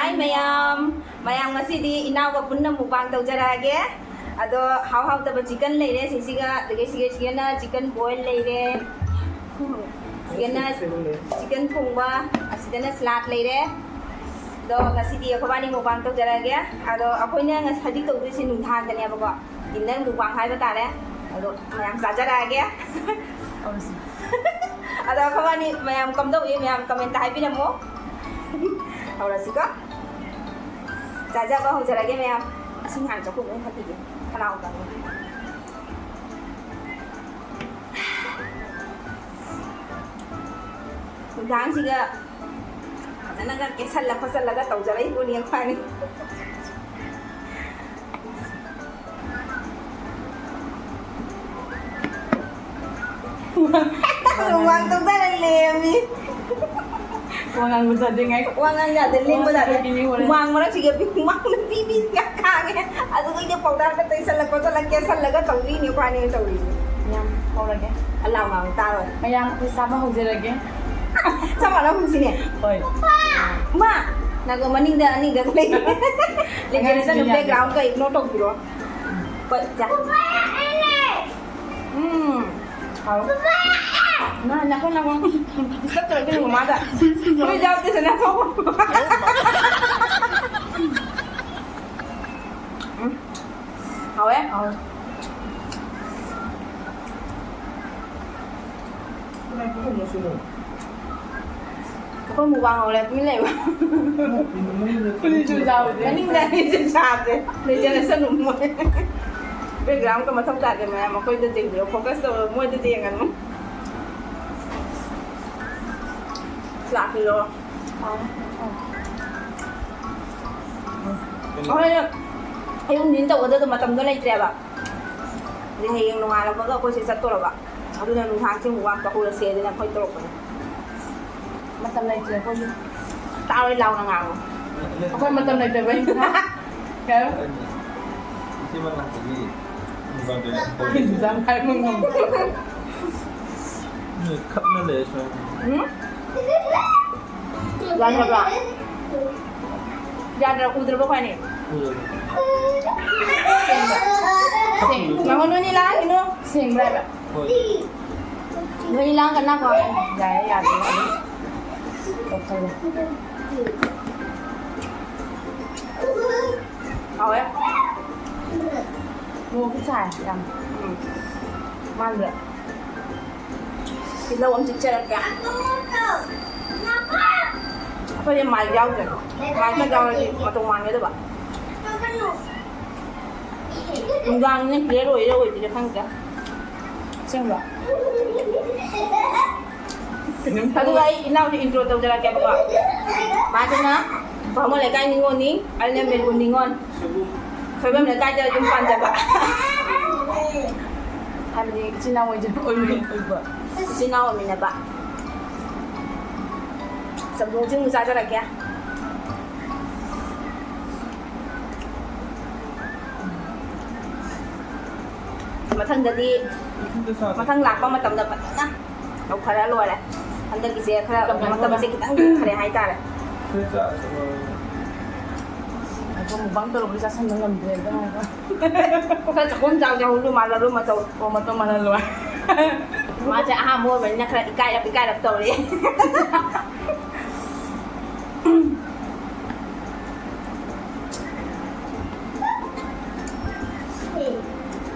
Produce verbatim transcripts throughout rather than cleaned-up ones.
Hi ꯃꯌꯥꯝ, ꯃꯌꯥꯝ ꯉꯁꯤꯗꯤ ꯏꯅꯥꯎꯒ ꯄꯨꯟꯅ mukbang ꯇꯧꯖꯔꯛꯑꯒꯦ꯫ ꯑꯗꯣ ꯍꯥꯎ ꯍꯥꯎꯇꯕ chicken ꯂꯩꯔꯦ, ꯁꯤꯁꯤꯒ, ꯑꯗꯒꯤ ꯁꯤꯒ, ꯁꯤꯒꯅ chicken boil ꯂꯩꯔꯦ, ꯁꯤꯒꯅ chicken ꯊꯣꯡꯕ, ꯑꯁꯤꯗꯅ salad ꯂꯩꯔꯦ꯫ ꯑꯗꯣ ꯉꯁꯤꯗꯤ ꯑꯩꯈꯣꯏꯕꯥꯅꯤ mukbang ꯇꯧꯖꯔꯛꯑꯒꯦ꯫ ꯑꯗꯣ ꯑꯩꯈꯣꯏꯅ ꯉꯁꯤ ꯍꯧꯖꯤꯛ ꯇꯧꯗꯣꯏꯁꯦ ꯅꯨꯡꯗꯥꯡꯗꯅꯦꯕꯀꯣ, dinner mukbang ꯍꯥꯏꯕ ꯇꯥꯔꯦ꯫ ꯑꯗꯣ ꯃꯌꯥꯝ ꯆꯥꯖꯔꯛꯑꯒꯦ꯫ ꯑꯗꯣ ꯑꯩꯈꯣꯏꯕꯥꯅꯤ ꯃꯌꯥꯝ ꯀꯝꯗꯧꯏ, ꯃꯌꯥꯝ comment ꯇ ꯍꯥꯏꯕꯤꯔꯝꯃꯣ꯫ ꯍꯧꯔꯁꯤꯀꯣ꯫ ꯆꯥꯖꯕ ꯍꯧꯖꯔꯒꯦ ꯃꯌꯥꯝ꯫ ꯏꯁꯤꯡ ꯍꯥꯟꯅ ꯆꯥꯛꯈꯨꯝꯗ ꯑꯣꯏꯅ ꯊꯛꯈꯤꯒꯦ꯫ ꯈꯅꯥꯎ ꯀꯪꯉꯦ꯫ ꯅꯨꯡꯗꯥꯡꯁꯤꯒ ꯐꯖꯅꯒ ꯀꯦꯁꯜꯂ ꯈꯣꯠꯆꯜꯂꯒ ꯇꯧꯖꯔꯛꯏꯕꯣꯅꯤ ꯑꯩꯈꯣꯏꯅꯤ꯫ ꯃꯃꯥꯡ ꯇꯧꯊꯔ ꯂꯩꯔꯝꯃꯤ꯫ ꯋꯥ ꯉꯥꯡꯕ ꯌꯥꯗꯦ, ꯉꯥꯏꯈꯣ꯫ ꯋꯥ ꯉꯥꯡ ꯌꯥꯗꯦ, ꯂꯦꯡꯕ ꯌꯥꯗꯦ꯫ ꯍꯨꯃꯥꯡ ꯃꯔꯛꯁꯤꯒ ꯍꯨꯃꯥꯡ ꯅꯨꯄꯤ ꯃꯤꯁꯤꯒ ꯈꯥꯡꯉꯦ꯫ ꯑꯗꯨꯒ ꯑꯩꯅ powder ꯒ ꯇꯩꯁꯜꯂ ꯈꯣꯠꯆꯜꯂ ꯀꯦꯁꯜꯂꯒ ꯇꯧꯔꯤꯅꯦ ꯑꯩꯈꯣꯏꯅꯤ ꯇꯧꯔꯤꯁꯦ꯫ ꯃꯌꯥꯝ ꯍꯧꯔꯒꯦ꯫ ꯑꯂꯥꯎ ꯉꯥꯡ ꯇꯥꯔꯣꯏ꯫ ꯃꯌꯥꯝ ꯑꯩꯈꯣꯏ ꯆꯥꯕ ꯍꯧꯖꯔꯒꯦ꯫ ꯆꯞ ꯃꯥꯟꯅ ꯍꯧꯁꯤꯅꯦ꯫ ꯍꯣꯏ꯫ ꯃꯥ! ꯅꯪꯒ ꯃꯅꯤꯡꯗ ꯑꯅꯤꯈꯛ ꯂꯩ꯫ ꯂꯩꯖꯔꯁꯅꯨ, ꯑꯉꯥꯡꯁꯤꯡ ꯌꯥꯗꯦ꯫ Background ꯒ ignore ꯇꯧꯕꯤꯔꯣ꯫ ꯍꯣꯏ, ꯆꯥ꯫ ꯎꯝ꯫ ꯍꯥꯎ꯫ ꯅꯥ, ꯅꯥꯀꯣꯡ, ꯅꯥꯀꯣꯡ꯫ Disturb ꯇꯧꯔꯛꯀꯅꯨ ꯃꯃꯥꯗ꯫ ꯐꯨꯔꯤꯠ ꯌꯥꯎꯗꯦ, ꯁꯤꯗ ꯅꯥꯀꯣꯡ꯫ ꯎꯝ꯫ ꯍꯥꯎꯋꯦ? ꯍꯥꯎꯋꯦ꯫ ꯑꯩꯈꯣꯏ mukbang ꯍꯧꯔꯦ, ꯇꯨꯃꯤꯟ ꯂꯩꯌꯨ꯫ ꯐꯨꯔꯤꯠꯁꯨ ꯌꯥꯎꯗꯦ꯫ ꯃꯅꯤꯡꯗ ꯑꯅꯤꯁꯨ ꯁꯥꯗꯦ꯫ ꯂꯩꯖꯔꯁꯅꯨ ꯃꯣꯏ꯫ Background ꯒ ꯃꯊꯧ ꯇꯥꯗꯦ ꯃꯌꯥꯝ, ꯑꯩꯈꯣꯏꯗ ꯌꯦꯡꯕꯤꯔꯣ, focus ꯇꯧꯔꯣ, ꯃꯣꯏꯗꯗꯤ ꯌꯦꯡꯒꯅꯨ꯫ ꯂꯥꯛꯄꯤꯔꯣ꯫ ꯑꯩꯈꯣꯏ ꯑꯌꯨꯛ ꯅꯨꯡꯊꯤꯟ ꯇꯧꯒꯗꯕꯗꯣ ꯃꯇꯝꯗꯣ ꯂꯩꯇ꯭ꯔꯦꯕ꯫ ꯑꯗꯩ ꯍꯌꯦꯡ ꯅꯣꯡꯉꯥꯜꯂꯛꯄꯒ ꯑꯩꯈꯣꯏꯁꯦ ꯆꯠꯇꯣꯔꯕ꯫ ꯑꯗꯨꯅ ꯅꯨꯡꯗꯥꯡꯁꯦ ꯑꯃꯨꯛ ꯋꯥꯛ ꯇꯧꯍꯧꯔꯁꯦ ꯑꯗꯨꯅ ꯑꯩꯈꯣꯏ ꯇꯧꯔꯛꯄꯅꯦ꯫ ꯃꯇꯝ ꯂꯩꯇ꯭ꯔꯦ ꯑꯩꯈꯣꯏꯒꯤ꯫ ꯇꯥꯔꯣꯏ ꯂꯥꯎꯅ ꯉꯥꯡꯉꯨ꯫ ꯑꯩꯈꯣꯏ ꯃꯇꯝ ꯂꯩꯇꯕꯩ꯫ ꯀꯩ ꯍꯥꯏꯕ? ꯏꯆꯦ ꯃꯅꯥꯛꯇꯒꯤ ꯃꯄꯥꯟꯗ ꯌꯥꯝ ꯍꯧꯋꯦ꯫ ꯌꯥꯝ ꯍꯥꯏꯕ ꯉꯝꯗꯦ꯫ ꯃꯤ ꯈꯞꯅ ꯂꯩ ꯁ꯭ꯋꯥꯏꯗ꯫ ꯎꯝ? ꯌꯥꯝ ꯍꯥꯏꯕ꯭ꯔꯥ? ꯌꯥꯗ꯭ꯔꯥ? ꯎꯗ꯭ꯔꯕ ꯈ꯭ꯋꯥꯏꯅꯤ? ꯎꯗ꯭ꯔꯦ꯫ ꯁꯦꯡꯕ꯭ꯔꯥ? ꯁꯦꯡ-, ꯉꯥꯏꯈꯣ, ꯅꯣꯏꯅꯤ ꯂꯥꯡꯉꯤꯅꯣ? ꯁꯦꯡꯕ꯭ꯔꯥ ꯍꯥꯏꯕ? ꯍꯣꯏ꯫ ꯅꯣꯏꯅꯤ ꯂꯥꯡꯒꯅꯨꯀꯣ꯫ ꯌꯥꯔꯦ, ꯌꯥꯔꯦ, ꯑꯗꯨꯝ ꯇꯧꯁꯜꯂꯣ꯫ ꯍꯥꯎꯋꯦ꯫ ꯃꯣꯔꯣꯛꯁꯨ ꯁꯥꯏ ꯌꯥꯝ꯫ ꯎꯝ꯫ ꯃꯥꯟꯗ꯭ꯔꯥ? ꯇꯤꯜꯍꯧ ꯑꯃ ꯆꯤꯛꯆꯔꯛꯀꯦ꯫ ꯑꯩꯈꯣꯏꯗꯤ ꯃꯥꯏ ꯌꯥꯎꯗ꯭ꯔꯦ꯫ ꯃꯥꯏ ꯈꯔ ꯌꯥꯎꯔꯗꯤ ꯃꯇꯧ ꯃꯥꯟꯒꯗꯕ꯫ ꯅꯨꯡꯗꯥꯡꯅꯤꯅ clear ꯑꯣꯏꯔ ꯑꯣꯏꯗ꯭ꯔꯤꯔ ꯈꯪꯗ꯭ꯔꯦ꯫ ꯑꯁꯦꯡꯕ꯫ ꯑꯗꯨꯒ ꯑꯩ ꯏꯅꯥꯎꯁꯦ intro ꯇꯧꯖꯔꯛꯀꯦꯕꯀꯣ꯫ ꯃꯥꯁꯤꯅ ꯕꯥꯃꯣꯟ ꯂꯩꯀꯥꯏ ꯅꯤꯉꯣꯜꯅꯤ, ꯑꯩꯅ ꯃꯦꯔꯨ ꯅꯤꯉꯣꯜ꯫ ꯁꯣꯏꯕꯝ ꯂꯩꯀꯥꯏꯗ ꯌꯨꯝ ꯄꯥꯟꯖꯕ꯫ ꯍꯥꯏꯕꯗꯤ ꯏꯆꯤꯟ ꯏꯅꯥꯎ ꯑꯣꯏꯖꯕ, ꯑꯣꯏꯕ, ꯑꯣꯏꯕ꯫ ꯏꯆꯤꯟ ꯏꯅꯥꯎ ꯑꯣꯏꯃꯤꯟꯅꯕ꯫ ꯆꯝꯊꯣꯡ ꯆꯤꯡ ꯆꯥꯖꯔꯛꯀꯦ꯫ ꯃꯊꯪꯗꯗꯤ, ꯃꯊꯪ ꯂꯥꯛꯄ ꯃꯇꯝꯗ ꯐꯖꯅ ꯇꯧꯊꯔ ꯂꯣꯏꯔꯦ꯫ ꯍꯟꯗꯛꯀꯤꯁꯦ ꯈꯔ ꯃꯇꯝꯁꯦ ꯈꯤꯇꯪ ꯐꯔꯦ ꯍꯥꯏꯇꯥꯔꯦ꯫ ꯑꯩꯈꯣꯏ mukbang ꯇꯧꯔꯕꯗꯤ ꯆꯥꯁꯟꯕ ꯉꯝꯗ꯭ꯔꯦ, ꯑꯗꯨꯝ ꯍꯥꯏꯕ꯫ ꯈꯔ ꯆꯥꯛꯈꯨꯝ ꯆꯥꯛ ꯌꯥꯎꯍꯜꯂꯨ, ꯃꯥꯜꯍꯜꯂꯨ, ꯃꯇꯧ꯫ ꯑꯣ, ꯃꯇꯧ ꯃꯥꯜꯍꯜꯂꯨ꯫ ꯃꯥꯁꯦ ꯑꯍꯥꯟꯕ ꯑꯣꯏꯕꯅꯤꯅ ꯈꯔ ꯏꯀꯥꯏꯔꯞ ꯏꯀꯥꯏꯔꯞ ꯇꯧꯔꯤ꯫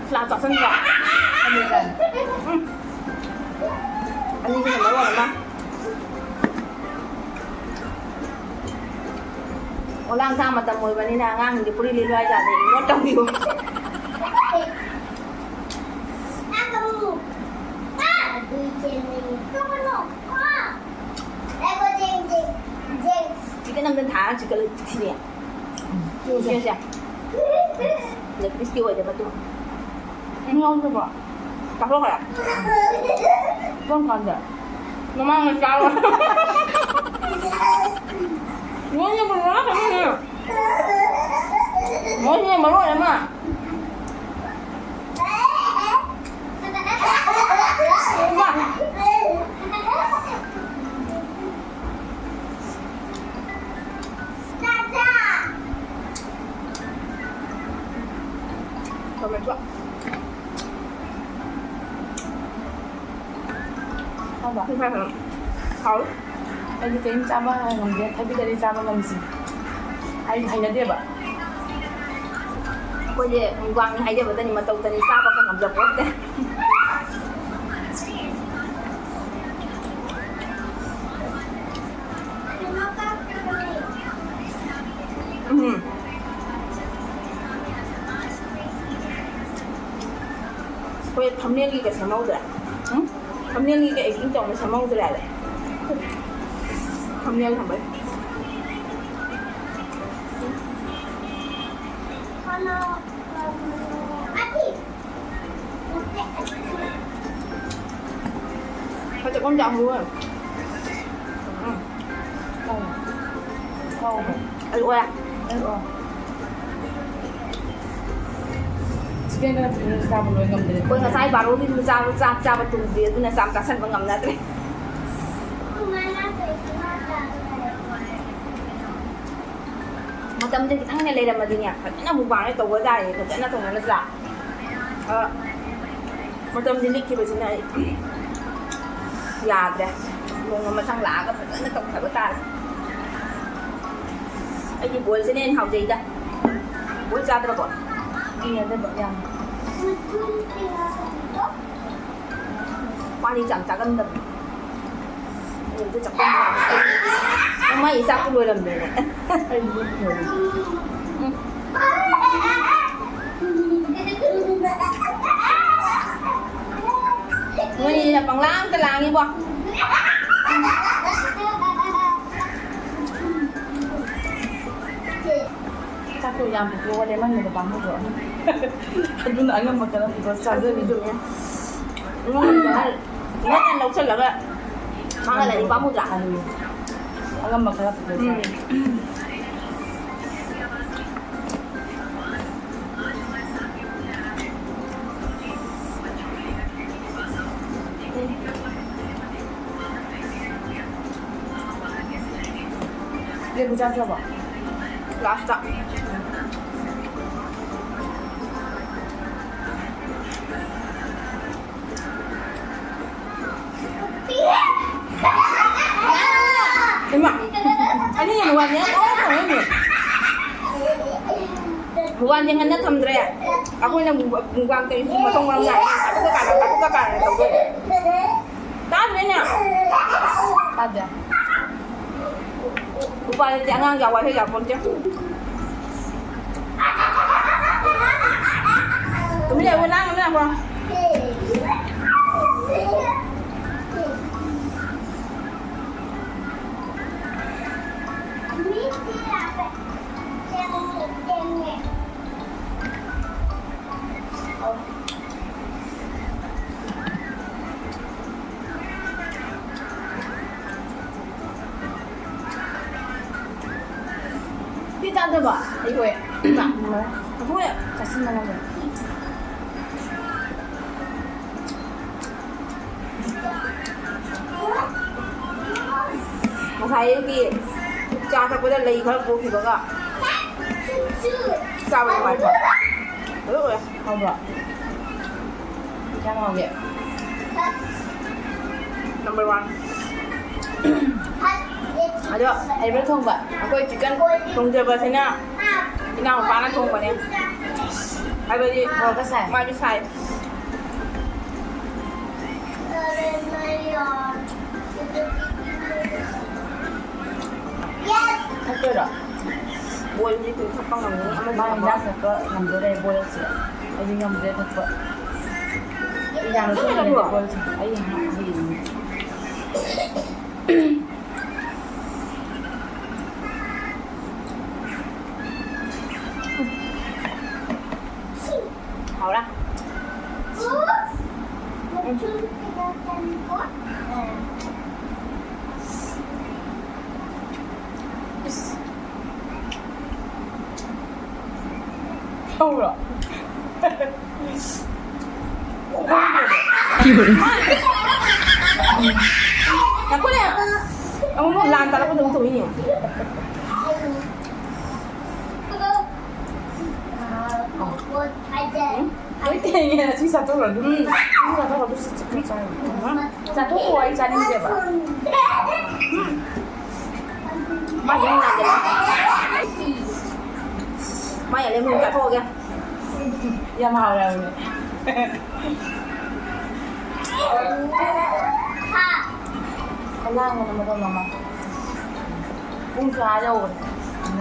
ꯐ꯭ꯂꯥ ꯆꯥꯁꯟꯕ꯫ ꯎꯝ꯫ ꯑꯅꯤꯁꯤꯅ ꯃꯔꯣꯜ ꯑꯃ꯫ ꯑꯣꯂꯥꯡ ꯊꯥ ꯃꯇꯝ ꯑꯣꯏꯕꯅꯤꯅ ꯑꯉꯥꯡꯁꯤꯡꯁꯦ ꯐꯨꯔꯤꯠ ꯂꯤꯠꯂꯨ ꯍꯥꯏ ꯌꯥꯗꯦ, ignore ꯇꯧꯕꯤꯌꯨ꯫ Chicken ꯑꯝꯇ ꯊꯥꯔ chicken ꯊꯤꯔꯦ꯫ ꯁꯦ, ꯁꯦ꯫ Leg piece ꯇꯤ ꯑꯣꯏꯗꯕ ꯇꯨ꯫ ꯎꯝ, ꯌꯥꯎꯗꯕ꯭ꯔꯣ? ꯆꯥꯊꯣꯛꯈ꯭ꯔꯦ꯫ ꯀꯔꯝ ꯀꯥꯟꯗ? ꯃꯃꯥꯡꯗ ꯆꯥꯕ꯫ ꯃꯣꯏꯅ ꯃꯔꯣꯜ ꯑꯃ꯫ ꯃꯣꯏꯅ ꯃꯔꯣꯜ ꯑꯃ꯫ ꯏꯃꯥ꯫ ꯍꯥꯎꯕ? ꯍꯥꯎ꯫ ꯑꯩꯗꯤ ꯀꯔꯤꯝ ꯆꯥꯕ ꯉꯝꯗꯦ, ꯊꯕꯤ ꯀꯔꯤ ꯆꯥꯕ ꯉꯝꯗꯦ꯫ ꯑꯩ ꯍꯩꯅꯗꯦꯕ꯫ ꯑꯩꯈꯣꯏꯗꯤ ꯃꯨꯛꯕꯥꯡꯅꯤ ꯍꯥꯏꯖꯕꯗꯅꯤ, ꯃꯇꯧꯗꯅꯤ ꯆꯥꯕ ꯈꯔ ꯉꯝꯖꯄꯣꯠꯇꯦ꯫ ꯎꯝ꯫ ꯑꯩꯈꯣꯏ ꯊꯝꯅꯦꯜꯒꯤꯒ ꯁꯦꯝꯍꯧꯗ꯭ꯔꯦ꯫ ꯎꯝ? ꯊꯝꯅꯦꯜꯒꯤꯒ ꯑꯦꯛꯇꯤꯡ ꯇꯧꯅ ꯁꯦꯝꯍꯧꯗ꯭ꯔꯦ ꯍꯥꯏꯕ꯫ ꯊꯝꯅꯦꯜ ꯊꯝꯕꯩ꯫ ꯐꯖꯕ ꯑꯃ ꯆꯥꯍꯧꯋꯦ꯫ ꯎꯝ꯫ ꯍꯥꯎꯕ꯫ ꯑꯂꯨ ꯑꯣꯏ꯫ ꯑꯂꯨ ꯑꯣꯏ꯫ ꯆꯤꯛꯀꯟ ꯈꯔ ꯄꯤꯛꯅ ꯆꯥꯕ ꯂꯣꯏ ꯉꯝꯗ꯭ꯔꯦ꯫ ꯑꯩꯈꯣꯏ ꯉꯁꯥꯏ ꯕꯥꯔꯣꯒꯤꯗꯨ ꯆꯥꯕ, ꯆꯥꯛ ꯆꯥꯕ ꯇꯨꯝꯗ꯭ꯔꯤ, ꯑꯗꯨꯅ ꯆꯥꯛ ꯆꯥꯁꯟꯕ ꯉꯝꯅꯗ꯭ꯔꯦ꯫ ꯃꯇꯝꯁꯦ ꯈꯤꯇꯪꯅꯦ ꯂꯩꯔꯝꯃꯗꯤꯅꯦ, ꯐꯖꯅ ꯃꯨꯛꯕꯥꯡꯅꯦ ꯇꯧꯕ ꯇꯥꯔꯦ, ꯐꯖꯅ ꯇꯧꯅ ꯅꯠꯇ꯭ꯔꯥ? ꯑ, ꯃꯇꯝꯁꯦ ꯂꯤꯛꯈꯤꯕꯁꯤꯅ ꯑꯩ ꯌꯥꯗ꯭ꯔꯦ꯫ ꯅꯣꯡꯃ ꯃꯊꯪ ꯂꯥꯛꯑꯒ ꯐꯖꯅ ꯇꯧꯊꯕ ꯇꯥꯔꯦ꯫ ꯑꯩꯒꯤ ꯕꯣꯜꯁꯤꯅ ꯍꯦꯟꯅ ꯍꯥꯎꯖꯩꯗ꯫ ꯕꯣꯜ ꯆꯥꯗ꯭ꯔꯕꯣ? ꯍꯩꯅꯗꯕ ꯌꯥꯝ꯫ ꯃꯥꯗꯤ ꯆꯥꯛ ꯆꯥꯒꯟꯗꯕꯅꯤ꯫ ꯑꯩ ꯑꯝꯇ ꯆꯥꯛꯈꯨꯝ ꯆꯥꯕ꯫ ꯃꯥꯒꯤ ꯆꯥꯛꯇꯣ ꯂꯣꯏꯔꯝꯃꯦꯅꯦ꯫ ꯑꯩ ꯂꯣꯏꯔꯦ꯫ ꯎꯝ꯫ ꯅꯣꯏꯅꯤꯅ ꯄꯪꯂꯥꯡꯗ ꯂꯥꯡꯉꯤꯕꯣ꯫ ꯆꯥꯛꯇꯣ ꯌꯥꯝ ꯄꯨꯊꯣꯛꯑꯒ ꯂꯦꯝꯍꯟꯕꯗꯣ ꯄꯥꯝꯃꯨꯗ꯭ꯔꯣ? ꯑꯗꯨꯅ ꯑꯉꯝꯕ ꯈꯔ ꯄꯨꯊꯣꯛꯑ ꯆꯥꯖꯔꯤꯗꯣ꯫ ꯆꯨꯝꯃꯦ꯫ ꯅꯪꯅ ꯂꯧꯁꯜꯂꯒ ꯃꯥꯡꯍꯜꯂꯗꯤ ꯄꯥꯝꯃꯨꯗ꯭ꯔꯥ? ꯑꯗꯨꯅꯤ꯫ ꯑꯉꯝꯕ ꯈꯔ ꯄꯨꯊꯣꯛꯑ ꯆꯥ꯫ ꯎꯝ꯫ ꯂꯦꯕꯨ ꯆꯥꯗ꯭ꯔꯕꯣ? ꯂꯥꯁꯇ꯫ ꯏꯃꯥ, ꯑꯅꯤ ꯃꯨꯛꯕꯥꯡ ꯌꯦꯡꯉ ꯂꯣꯏꯔꯦ ꯀꯩꯅꯣ꯫ ꯃꯨꯛꯕꯥꯡ ꯌꯦꯡꯍꯟꯅ ꯊꯝꯗ꯭ꯔꯦ꯫ ꯑꯩꯈꯣꯏꯅ ꯃꯨꯛꯕꯥꯡ ꯇꯧꯔꯤꯁꯤ ꯃꯊꯣꯡ ꯃꯔꯝ ꯅꯥꯏ꯫ ꯀꯥꯇꯨ ꯀꯥꯔꯟ, ꯀꯥꯇꯨ ꯀꯥꯔꯟ ꯇꯧꯗꯣꯏꯅꯦ꯫ ꯇꯥꯗ꯭ꯔꯦꯅꯦ? ꯇꯥꯗꯦ꯫ ꯎꯄꯥꯏ ꯂꯩꯇꯦ, ꯑꯉꯥꯡꯒꯤ ꯋꯥꯍꯩ ꯌꯥꯄꯣꯟꯇꯦ꯫ ꯇꯨꯃꯤꯟ ꯂꯩꯌꯨ, ꯂꯥꯡꯒꯅꯨ, ꯂꯥꯡꯒꯅꯨ꯫ ꯁꯤ ꯆꯥꯗꯕ? ꯑꯩꯈꯣꯏ꯫ ꯑꯩꯈꯣꯏ ꯆꯥꯁꯤꯟꯕ ꯉꯝꯃꯣꯏ꯫ ꯉꯁꯥꯏ ꯑꯌꯨꯛꯀꯤ ꯆꯥ ꯊꯛꯄꯗ ꯂꯩ ꯈꯔ ꯄꯣꯛꯈꯤꯕꯒ ꯆꯥꯕ ꯅꯨꯡꯉꯥꯏꯇ꯭ꯔꯣ? ꯂꯣꯏ ꯎꯔꯦ꯫ ꯍꯥꯎꯕ꯭ꯔꯣ? ꯀꯌꯥꯝ ꯍꯥꯎꯒꯦ? Number one꯫ ꯑꯗꯣ ꯑꯦꯕꯜ ꯊꯣꯡꯕ, ꯑꯩꯈꯣꯏ chicken ꯊꯣꯡꯖꯕꯁꯤꯅ ꯏꯅꯥꯎꯅꯨꯄꯥꯅ ꯊꯣꯡꯕꯅꯦ꯫ ꯍꯥꯏꯕꯗꯤ ꯃꯣꯔꯣꯛꯀ ꯁꯥꯏ꯫ ꯃꯥꯗꯤ ꯁꯥꯏ꯫ ꯊꯛꯇꯣꯏꯔꯣ? Boilꯗꯤ ꯀꯨꯏ ꯊꯛꯄ ꯉꯝꯅꯤ꯫ ꯑꯃꯗꯤ ꯃꯥ ꯍꯤꯗꯥꯛ ꯊꯛꯄ ꯉꯝꯗꯣꯏꯔꯦ boilꯁꯦ꯫ ꯑꯩꯗꯤ ꯉꯝꯗ꯭ꯔꯦ ꯊꯛꯄ꯫ ꯌꯥꯝꯅ ꯊꯛꯇ꯭ꯔꯦ boilꯁꯦ꯫ ꯑꯩ ꯉꯥꯏꯍꯥꯛ ꯌꯦꯡꯉꯤ꯫ ꯍꯥꯎꯔꯥ? ꯏꯁ꯫ ꯍꯧꯔꯣ? ꯉꯥꯏꯈꯣꯅꯦ꯫ ꯑꯃꯨꯛ ꯂꯥꯟ ꯇꯥꯔꯛꯄꯗꯧ ꯇꯧꯏꯅꯦ꯫ ꯂꯣꯏ ꯊꯦꯡꯉꯦ꯫ ꯁꯤ ꯆꯥꯊꯣꯛꯈ꯭ꯔꯣ ꯑꯗꯨꯝ꯫ ꯁꯤ ꯆꯥꯊꯣꯛꯈ꯭ꯔꯣ ꯑꯗꯨ ꯁꯤ ꯆꯤꯛꯀꯟ ꯆꯥꯔꯣ꯫ ꯆꯥꯊꯣꯛꯈꯣ, ꯑꯩ ꯆꯥꯅꯤꯡꯗꯦꯕ꯫ ꯃꯥꯏ ꯑꯂꯦ ꯃꯨꯟ ꯆꯥꯊꯣꯛꯑꯒꯦ꯫ ꯌꯥꯝ ꯍꯥꯎꯔꯦ ꯍꯥꯏꯕꯅꯦ꯫ ꯑꯂꯥꯡꯕꯅ ꯃꯔꯣꯜ ꯑꯃ꯫ ꯄꯨꯡꯁꯨ ꯑꯥ ꯌꯧꯈ꯭ꯔꯦ꯫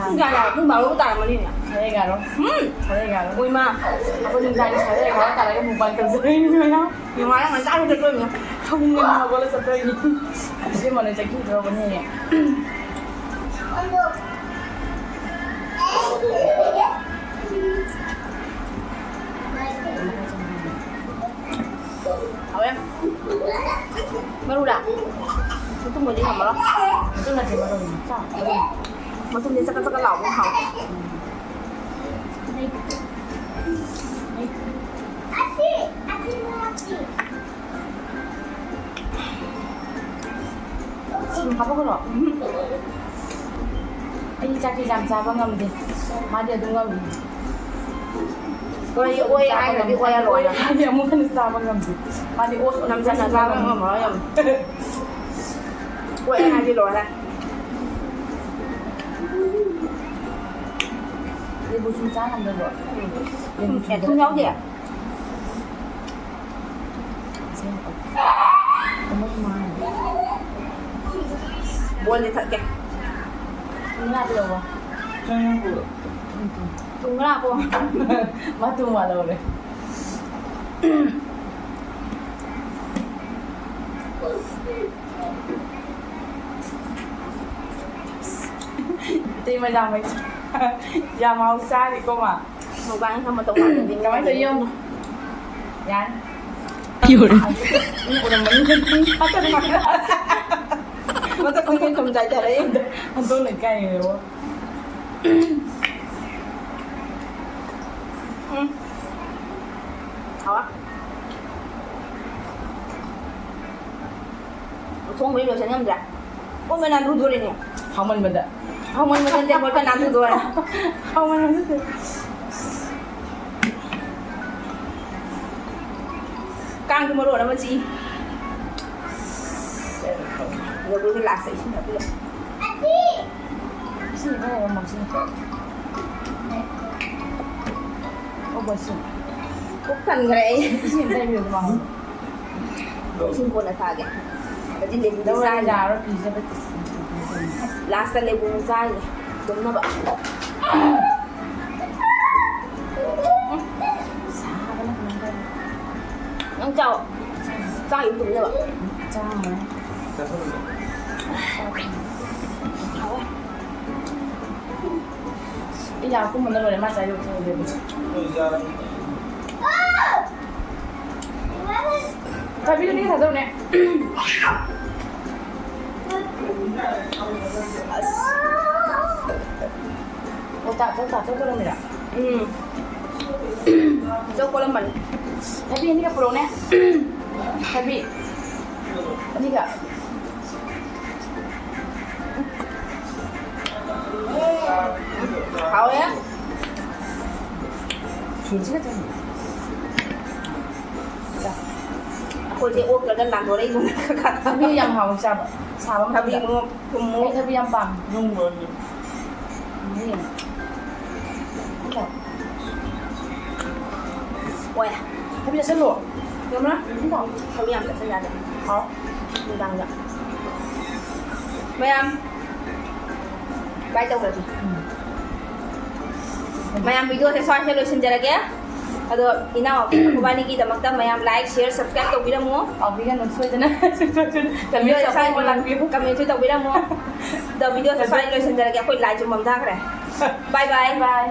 ꯄꯨꯡ ꯀꯌꯥ ꯇꯥꯔꯦ? ꯄꯨꯡ ꯕꯥꯔꯣ ꯇꯥꯔꯝꯃꯅꯤꯅꯦ꯫ ꯈꯔ ꯌꯥꯔꯣ꯫ ꯎꯝ꯫ ꯈꯔ ꯌꯥꯔꯣ꯫ ꯎꯏꯃ꯫ ꯑꯩꯈꯣꯏ ꯅꯨꯡꯗꯥꯡꯒꯤ ꯈꯔ ꯌꯥꯔꯣ ꯇꯥꯔꯒ mobile ꯇꯧꯖꯗꯣꯏꯅꯤ ꯃꯌꯥꯝ꯫ ꯅꯨꯡꯉꯥꯏꯔ ꯉꯟꯇꯥ ꯍꯧꯒꯠꯇꯣꯏꯅꯤ꯫ ꯄꯨꯡ ꯉꯟꯅ ꯍꯧꯒꯠꯂ ꯆꯠꯇꯣꯏꯅꯤ꯫ ꯏꯆꯦ ꯃꯅꯦ ꯆꯠꯈꯤꯗ꯭ꯔꯣꯕꯅꯦ꯫ ꯍꯥꯎꯋꯦ꯫ ꯃꯔꯨꯔꯥ? ꯃꯇꯨꯝ ꯑꯣꯏꯗꯤ ꯉꯝꯃꯔꯣꯏ꯫ ꯃꯇꯨꯝ ꯅꯠꯇꯦ, ꯃꯔꯨꯅꯤ꯫ ꯆꯥꯎ, ꯃꯔꯨꯅꯤ꯫ ꯃꯇꯨꯝꯗꯤ ꯆꯀꯠ ꯆꯀꯠ ꯂꯥꯎꯕ ꯍꯥꯎꯋꯦ꯫ ꯁꯨꯝ ꯍꯥꯞꯄꯛꯀꯅꯣ꯫ ꯑꯩ ꯆꯥꯛꯁꯦ ꯌꯥꯝ ꯆꯥꯕ ꯉꯝꯗꯦ꯫ ꯃꯥꯗꯤ ꯑꯗꯨꯝ ꯉꯝꯃꯤ꯫ ꯍꯣꯏ, ꯑꯣꯏ ꯍꯥꯏꯈ꯭ꯔꯗꯤ ꯑꯣꯏ ꯂꯣꯏꯔꯦ꯫ ꯃꯥꯗꯤ ꯑꯃꯨꯛ ꯍꯟꯅ ꯆꯥꯕ ꯉꯝꯗꯦ꯫ ꯃꯥꯗꯤ ꯑꯣꯠ ꯅꯝꯖꯟꯅ ꯆꯥꯕ ꯉꯝꯃꯔꯣꯏ ꯌꯥꯝ꯫ ꯑꯣꯏ ꯍꯥꯏꯗꯤ ꯂꯣꯏꯔꯦ꯫ ꯂꯦꯕꯨ ꯁꯨꯝ ꯆꯥ ꯉꯝꯗꯕ꯭ꯔꯣ? ꯊꯨꯝ, ꯑꯦ, ꯊꯨꯝ ꯌꯥꯎꯗꯦ? ꯕꯣꯟꯗꯤ ꯊꯛꯀꯦ꯫ ꯊꯨꯝ ꯌꯥꯗ꯭ꯔꯕꯣ? ꯊꯨꯝ ꯉꯥ ꯄꯣ꯫ ꯃꯥ ꯊꯨꯝ ꯋꯥꯠꯍꯧꯔꯦ꯫ ꯏꯇꯩꯃ ꯌꯥꯝ ꯍꯩ-, ꯌꯥꯝ ꯍꯥꯎ ꯆꯥꯔꯤꯀꯣ ꯃꯥ꯫ ꯃꯨꯛꯕꯥꯡ ꯊꯝꯕ ꯇꯧ ꯃꯥꯜꯂꯦ꯫ ꯀꯃꯥꯏꯅ ꯇꯧꯔꯤ ꯌꯦꯡꯉꯣ꯫ ꯌꯥꯅꯤ꯫ ꯄꯤꯌꯣꯔ꯫ ꯃꯤ ꯎꯔꯝꯃꯅꯤ꯫ ꯃꯊꯛ ꯃꯊꯛ ꯃꯊꯛ ꯊꯨꯝ ꯆꯥꯏꯊꯔꯛꯏ꯫ ꯍꯟꯗꯣꯛꯅ ꯏꯀꯥꯏꯔꯦꯕꯣ꯫ ꯎꯝ꯫ ꯍꯥꯎꯋꯦ꯫ ꯊꯣꯡꯕꯗꯤ ꯂꯣꯏꯁꯟ ꯉꯝꯗ꯭ꯔꯦ꯫ ꯄꯨꯟꯅ ꯅꯥꯟꯊꯨꯗꯣꯔꯤꯅꯦ꯫ ꯍꯥꯎꯃꯟꯕꯗ꯫ ꯍꯥꯎꯃꯟꯕꯗ ꯇꯦꯕꯜꯒ ꯅꯥꯟꯊꯨꯗꯣꯔꯦ꯫ ꯍꯥꯎꯃꯟꯕꯗ꯫ ꯀꯥꯡꯁꯨ ꯃꯔꯣꯟ ꯑꯃ ꯆꯤꯛꯏ꯫ ꯌꯧꯕꯒꯤ ꯂꯥꯁꯇ ꯏꯁꯤꯡ ꯊꯛꯄꯤꯔꯣ꯫ ꯁꯤ ꯈꯔ ꯌꯥꯝ ꯃꯛꯁꯤꯟ꯫ ꯑꯣ, ꯕꯣꯏꯁꯤꯟ꯫ ꯄꯨꯛ ꯊꯟꯈ꯭ꯔꯦ ꯑꯩ꯫ ꯏꯁꯤꯡ ꯑꯝꯇ ꯍꯩꯕꯤꯌꯨ, ꯃꯥꯉꯣꯟꯗ꯫ ꯏꯁꯤꯡ ꯀꯣꯟꯅ ꯊꯥꯒꯦ꯫ ꯑꯗꯨꯗꯤ ꯂꯦꯕꯨꯗꯤ ꯂꯧꯔ ꯆꯥꯔꯅꯤ꯫ ꯌꯥꯔꯣꯏ, ꯄꯤꯖꯕ ꯇꯤꯁ꯫ Last ꯂꯦꯕꯨ ꯆꯥꯔꯅꯤ꯫ ꯇꯨꯝꯅꯕ꯫ ꯁꯥꯕꯅ ꯀꯃꯥꯏꯅ ꯇꯧꯅꯤ? ꯅꯪ ꯆꯥꯎ꯫ ꯆꯥ ꯌꯨꯝ ꯇꯨꯝꯅꯕ꯫ ꯆꯥꯔꯣꯏ꯫ ꯍꯥꯎꯋꯦ꯫ ꯑꯩ ꯌꯥ ꯀꯨꯝꯕꯅ ꯂꯣꯏꯔꯦ, ꯃꯥ ꯆꯥꯏ ꯌꯣꯠꯁꯤꯟ ꯂꯩꯕꯁꯦ꯫ ꯊꯥꯕꯤꯗꯨꯅꯤ ꯊꯥꯗꯧꯅꯦ꯫ ꯑꯁ꯫ ꯑꯣ, ꯇꯥ-, ꯆꯧ ꯇꯥ-, ꯆꯧ ꯇꯧꯔꯝꯃꯤꯔꯥ? ꯎꯝ꯫ ꯆꯧ ꯀꯣꯠꯂꯝꯕꯅꯤ꯫ ꯊꯥꯕꯤ ꯑꯅꯤꯒ ꯄꯨꯔꯛꯎꯅꯦ꯫ ꯊꯥꯕꯤ ꯑꯅꯤꯒ꯫ ꯍꯥꯎꯋꯦ꯫ ꯁꯤꯒ ꯆꯪꯉꯤ꯫ ꯑꯩꯈꯣꯏꯁꯦ ꯑꯣꯛꯇ꯭ꯔꯒ ꯂꯥꯟꯗꯣꯔꯛꯏꯕ꯫ ꯊꯕꯤ ꯌꯥꯝ ꯍꯥꯎꯋꯤ ꯆꯥꯕ꯫ ꯁꯥꯕ ꯊꯕꯤ ꯃꯇꯝꯗ꯫ ꯃꯣꯔꯣꯛ ꯊꯨꯝ ꯃꯣꯔꯣꯛ꯫ ꯑꯩ ꯊꯕꯤ ꯌꯥꯝ ꯄꯥꯝꯃꯤ꯫ ꯅꯨꯡꯕꯨ ꯅꯨꯡꯉꯥꯏ꯫ ꯍꯣꯏ꯫ ꯊꯕꯤ ꯆꯥꯁꯤꯜꯂꯣ꯫ ꯌꯥꯝꯅ? ꯊꯕꯤ ꯌꯥꯝ ꯆꯥꯁꯤꯜ ꯌꯥꯗꯦ꯫ ꯍꯥꯎ꯫ ꯅꯨꯡꯗꯥꯡꯗ꯫ ꯃꯌꯥꯝ꯫ ꯕꯥꯏ ꯇꯧꯈ꯭ꯔꯁꯤ꯫ ꯎꯝ꯫ ꯃꯌꯥꯝ, video ꯁꯦ ꯁ꯭ꯋꯥꯏꯁꯤꯗ ꯂꯣꯏꯁꯤꯟꯖꯔꯒꯦ꯫ ꯑꯗꯣ ꯏꯅꯥꯎ ꯑꯩꯈꯣꯏꯕꯥꯅꯤꯒꯤꯗꯃꯛꯇ ꯃꯌꯥꯝ like, share, subscribe ꯇꯧꯕꯤꯔꯝꯃꯣ꯫ ꯀꯥꯎꯕꯤꯒꯅꯨ ꯁꯣꯏꯗꯅ꯫ Comment ꯁꯨ ꯂꯥꯛꯄꯤꯌꯨ꯫ Comment ꯁꯨ ꯇꯧꯕꯤꯔꯝꯃꯣ꯫ ꯑꯗꯣ video ꯁꯦ ꯁ꯭ꯋꯥꯏꯗ ꯂꯣꯏꯁꯤꯟꯖꯔꯒꯦ꯫ ꯑꯩꯈꯣꯏ light ꯁꯨ ꯃꯝꯊꯈ꯭ꯔꯦ꯫ Bye bye꯫ Bye꯫